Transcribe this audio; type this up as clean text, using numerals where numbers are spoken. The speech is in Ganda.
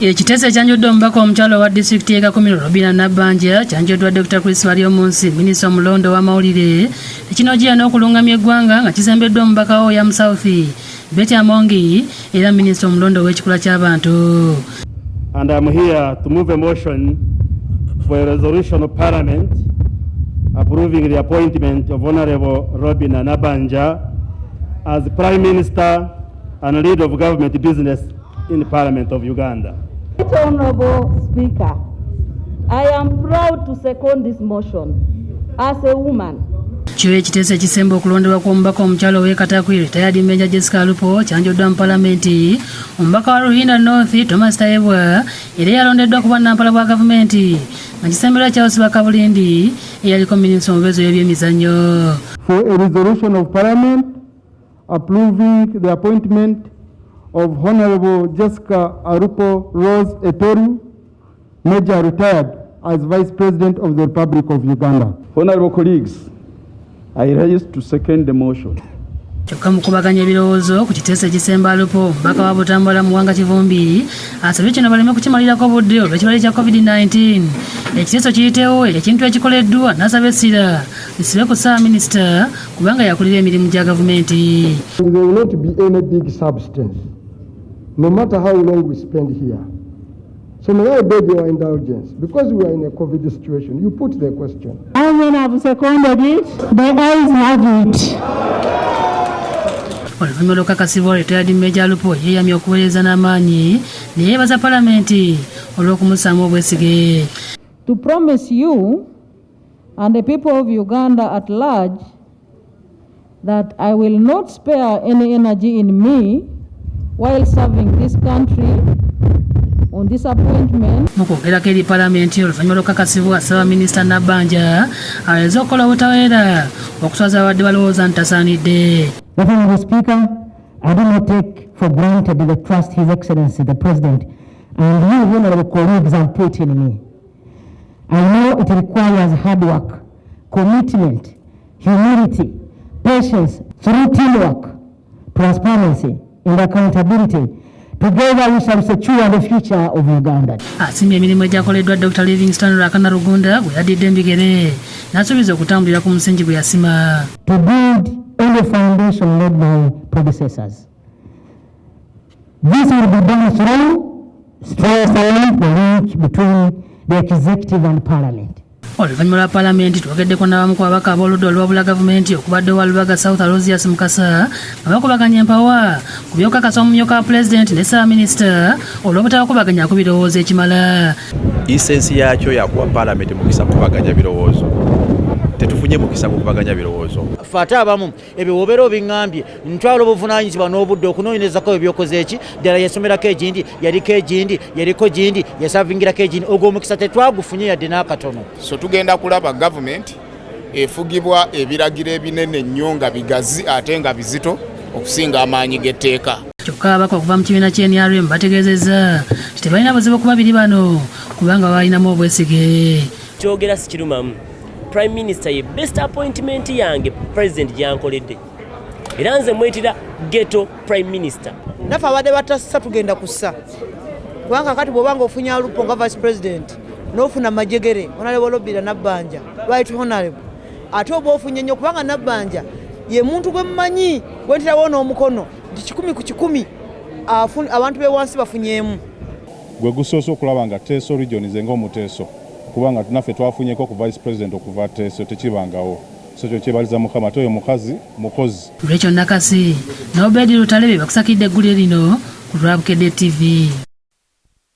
Ekiteeso ekyanjuddwa omubaka omukyala owa disitulikiti y'e Kakumiro Robinah Nabbanja kyanjuddwa Dr. Chris Baryomunsi, minisita omulondo ow'amawulire, tekinogiya n'okulungamya eggwanga nga kisembeddwa omubaka wa Oyam South Betty Amongi era minisita omulondo ow'ekikula ky'abantu. And I'm here to move a motion for a resolution of Parliament approving the appointment of Honorable Robinah Nabbanja as Prime Minister and leader of government business in the Parliament of Uganda. Honorable Speaker, I am proud to second this motion as a woman. Kyo ekiteeso ekisemba okulondebwa kw'omubaka omukyala ow'e Katakwi retired Major Jessica Alupo kyanjuddwa mu palamenti omubaka wa Ruhinda North Thomas Tayebwa era yalondeddwa ku bwannampala bwa gavumenti nga kisemberwa Charles Bakabulindi eyaliko minisita omubeezi w'ebyemizannyo. For a resolution of Parliament approving the appointment of Honorable Jessica Alupo Rose Eteru, Major retired, as Vice President of the Republic of Uganda. Honorable colleagues, I rise to second the motion. Kyokka mu kubaganya ebirowoozo ku kiteeso ekisemba Alupo, omubaka wa Butambala Muwanga Kivumbi asabye kino baleme kukimalirako budde olw'ekirwadde kya COVID-19, ekiteeso kiyitewo ekintu ekikoleddwa, n'asaba essira lisibe ku ssaabaminisita kubanga yakulira emirimu gya gavumenti. There will not be any big substance, no matter how long we spend here. So may I beg your indulgence, because we are in a COVID situation, you put the question. How many have seconded it? The ayes have it. Oluvannyuma lw'okukakasibwa, retired Major Alupo yeeyamye okuweereza n'amaanyi ne yeebaza palamenti olw'okumussaamu obwesige. To promise you and the people of Uganda at large that I will not spare any energy in me while serving this country on this appointment. Mu kwogerako eri palamenti oluvannyuma lw'okukakasibwa, ssaabaminisita Nabbanja aweze okukola obutaweera okuswaza abadde balowooza nti tasaanidde. Honorable Speaker, I do not take for granted the trust His Excellency the President and you, honorable colleagues, have put in me. I know it requires hard work, commitment, humility, patience, through teamwork, transparency, and accountability. Together we shall secure the future of Uganda. Asiimye emirimu egyakoleddwa Dr. Livingstone Ruhakana Rugunda gwe yaddidde embigere n'asuubiza okutambulira ku musingi gwe yasima. To build on the foundation laid by predecessors. This will be done through strengthening the link between the executive and parliament. Oluvannyuma lwa palamenti, twogeddeko n'abamu ku babaka ab'oludda oluwabula gavumenti okubadde owa Lubaga South Aloysius Mukasa nga bakubaganya empawa ku byokukakasa omumyuka wa pulezidenti ne ssaabaminisita olw'obutabakubaganyako birowoozo ekimala. Essence yakyo yakuwa palamenti mukisa kukubaganya birowoozo. Tetufunye mukisa gukubaganya birowoozo. Ffe ate abamu ebyo wobeera obiŋŋambye, ntwala obuvunaanyizibwa n'obudde okunoonyerezako ebyokoze eki ddala yasomerako egindi, yaliko egindi, yaliko gindi, yasavingirako egindi. Ogwo omukisa tetwagufunye yadde n'akatono. So tugenda kulaba gavumenti efugibwa ebiragiro ebinene ennyo nga bigazi ate nga bizito okusinga amaanyi g'etteeka. Kyokka ababaka okuva mu kibiina ky'e NRM bategeezezza nti tebalina buzibu ku babiri bano kubanga balinamu obwesige. Kyogera sikirumamu, Prime Minister ye best appointment yange president gyankoledde, era nze mwetira ghetto Prime Minister. Naffe abadde batassa tugenda kussa, kubanga kati bw'obanga ofunye Alupo nga Vice President n'ofuna Majegere Honorable Robinah Nabbanja, Right Honorable, ate oba ofunye nnyo, kubanga Nabbanja ye muntu gwe mmanyi gwenterawo n'omukono nti 100% abantu b'ewansi bafunyeemu. Gwe gusoose okulaba nga Teeso Region, nze ng'omuteeso, kubanga naffe twafunyeko ku Vice President okuva Teeso, tekibangawo. So kyo kyebaliza Mukama, ate oyo mukazi mukozi. Rachel Nakasi n'Obedi Lutale be bakusakidde eggulire lino ku lwa Bukedde TV.